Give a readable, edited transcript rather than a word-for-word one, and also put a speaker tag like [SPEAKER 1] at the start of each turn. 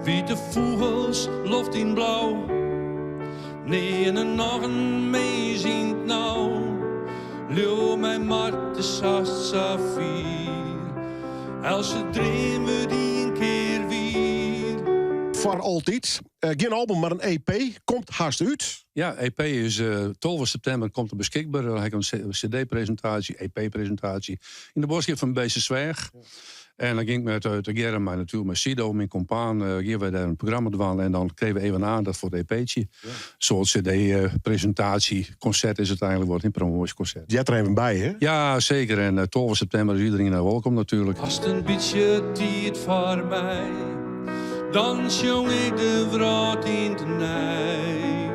[SPEAKER 1] Wite fûgels, loft yn blau. Nearne noch in mins yn 't nau. Leau my mar, 't is hast safier. Eltse dream wurdt ien kear wier.
[SPEAKER 2] Foar altyd. Gjin album, mar in EP. Komt hast út.
[SPEAKER 3] Ja, EP is 12 septimber komt er beskikber. Dan ha ik in CD-presintaasje, EP-presintaasje yn de buorskip fan Beetstersweach. En dan gean ik met tegearre mei natuerlik mei Sido, myn kompaan, gean wy dêr in programma dwaan en dan krije we even aandacht foar it EP'tsje. In soart CD-presintaasje, konsert is it eigenlik wat, in promoasjekonsert.
[SPEAKER 2] Heart der even by, hè?
[SPEAKER 3] Ja, seker. En 12 septimber is iedereen wolkom natuerlik.
[SPEAKER 1] Hast in bytsje tiid foar my, dan sjong ik de wrâld yn 't nij.